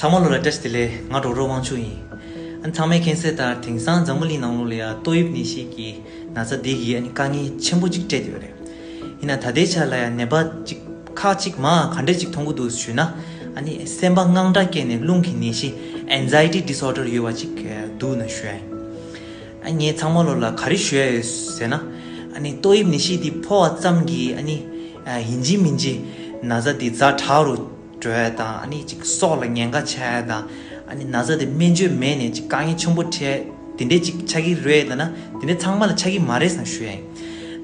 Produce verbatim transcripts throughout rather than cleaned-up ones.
ཚང་མ་ལོ་ལ་བཀྲ་ཤིས་བདེ་ལེགས། ང་ཌོག་ཊར་དབང་ཕྱུག་ཡིན། ཨ་ཚང་མས་མཁྱེན་གསལ་ལྟར་དེང་སང་འཛམ་བུ་གླིང་ནང་ལོགས་ལ་ཡ་ཏོག་དབྱིབས་ནད་གཞི་གི་ན་ཚ་འདི་གིས་ཨ་ནི་དཀའ་ངལ་ཆེན་པོ་ཅིག་སྤྲད་ཡོད་རེད། ཡིན་ན་ད་ལྟའི་ཆ་ལ་ཡ་ནད་པ་ཅིག་ཁག་ཅིག་མ་ག་འདྲས་ཅིག་མཐོང་གི་འདུག་ཞུས་ན། ཨ་ནི་སེམས་པ་དངངས་སྐྲག་སྐྱེས་ནས་རླུང་གི་ནད་གཞི་Anxiety Disorder ཡོད་པ་ཅིག་འདུག་ན་ཞུ་ཡ་ཡིན། ཨ་ངས་ཚང་མ་ལོ་ལ་ག་རེ་ཞུ་ཡ་ཡོད་ཟེར་ན། ཨ་ནི་ཏོག་དབྱིབས་ནད་གཞི་འདི་ཕོག་པ་ཙམ་གྱིས་ཨ་ནི་ཡིན་གཅིག་མིན་གཅིག་ན་ཚ་འདི་ཛ་དྲག་རུ་འགྲོ་ཡ་དང་། ཨ་ནི་ཅིག་སྲོག་ལ་ཉེན་ཁ་ཆགས་ཡ་དང་། ཨ་ནི་ན་ཚ་དེ་སྨན་བཅོས་མེད་ནས་ཅིག་དཀའ་ངལ་ཆེན་པོ་འཕྲད་དེ་འདྲས་ཅིག་ཆགས་ཀྱི་རེད་ལབ་ན། དེ་འདྲས་ཚང་མ་ལ་ཆགས་ཀྱི་མ་རེད་བསམ་ཞུ་ཡ་ཡིན།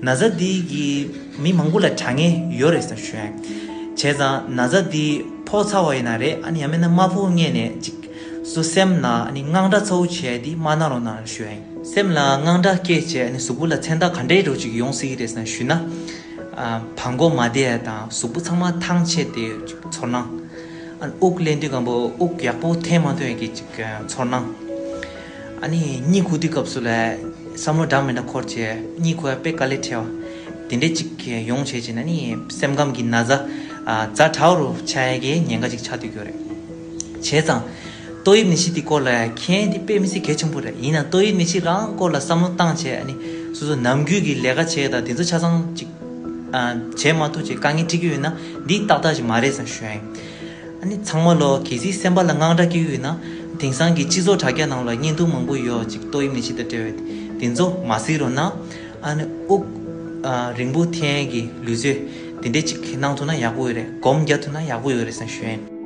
ན་ཚ་འདི་གིས་མི་མང་པོ་ལ་དྲག་ངེས་ཡོད་རེད་བསམ་ཞུ་ཡ་ཡིན། བྱས་ཙང་ན་ཚ་འདི་ཕོག་ཚར་བ་ཡིན་ན་རེད། ཨ་ནི་ཡང་མིན་ན་མ་ཕོག་སྔོན་ནས་ཅིག་སོ་སེམས་ལ་ཨ་ནི་དངངས་སྐྲག་ཚ་བོ་བྱས་ཏེ་མ་གནང་རོགས་གནང་ཞུ་ཡ་ཡིན། སེམས་ལ་དངངས་སྐྲག་སྐྱེས་བྱས་ཨ་ནི་གཟུགས་པོ་ལ་མཚན་རྟགས་ག་འདྲའི་འདྲ་ཅིག་ཡོང་སྲིད་ཀྱི་རེད་བསམ་ཞུས་ན། ཨ་བྲང་ཁོག་མ་བདེ་ཡ་དང་། གཟུགས་པོ་ཚང་མ་ཐང་ཆད་དེ་ཚོར་སྣང་། ཨ་དབུགས་ལེན་དུས་སྒང་པོ་དབུགས་ཡག་པོ་འཐེན་མ་ཐུབ་ཡ་གི་ཅིག་ཚོར་སྣང་། ཨ་ནི་གཉིད་ཁུག་དུས་སྐབས་སུ་ལ་བསམ་བློ་འདྲ་མི་འདྲ་འཁོར་བྱས་གཉིད་ཁུག་ཡ་དཔེ་དཀའ་ལས་འཕྲད་པ་དེ་འདྲས་ཅིག་ཡོང་བྱས་བྱས་ན་ནི་སེམས་ཁམས་ཀྱི་ན་ཚ་ཛ་དྲག་རུ་ཆགས་ཡ་གི་ཉེན་ཁ་ཅིག་ཆགས་སྡོད་ཀྱི་ཡོད་རེད། བྱས་ཙང་ཏོག་དབྱིབས་ནད་གཞི་འདི་སྐོར་ལ་མཁྱེན་འདི་དཔེ་མི་སྲིད་གལ་ཆེན་པོ་རེད། ཡིན་ན་ཏོག་དབྱིབས་ནད་གཞི་རང་སྐོར་ལ་བསམ་བློ་བཏང་བྱས་ཨ་ནི་སོ་སོ་ནམ་རྒྱུན་གྱི་ལས་ཀ་བྱས་དང་དེ་ཚོ་ཆ་ཚང་ཅིག་བྱས་མ་ཐུབ་བྱས་དཀའ་ངལ་འཕྲད་ཀྱི་ཡོད་ན་འདི་ཏག་ཏག་ཅིག་མ་རེད་བསམ་ཞུ་ཡ་ཡིན། ཨ་ནི་ཚང་མ་ལོ་གལ་སྲིད་སེམས་པ་ལ་དངངས་སྐྲག་སྐྱེ་གི་ཡོད་ན། དེང་སང་གི་སྤྱི་ཚོགས་དྲ་རྒྱ་ནང་ལ་བརྙན་ཐུང་མང་པོ་ཡོད་ཅིག་ཏོག་དབྱིབས་ནད་གཞི་དང་འབྲེལ་བའི་དེ་ཚོ་མ་གཟིགས་རོགས་གནང་། ཨ་ནི་དབུགས་རིང་པོ་འཐེན་གྱི་ལུས་རྩལ་དེ་འདྲས་ཅིག་གནང་ཐུབ་ན་ཡག་པོ་ཡོད་རེད། སྒོམ་རྒྱག་ཐུབ་ན་ཡག་པོ་ཡོད་རེད་བསམ་ཞུ་ཡ་ཡིན།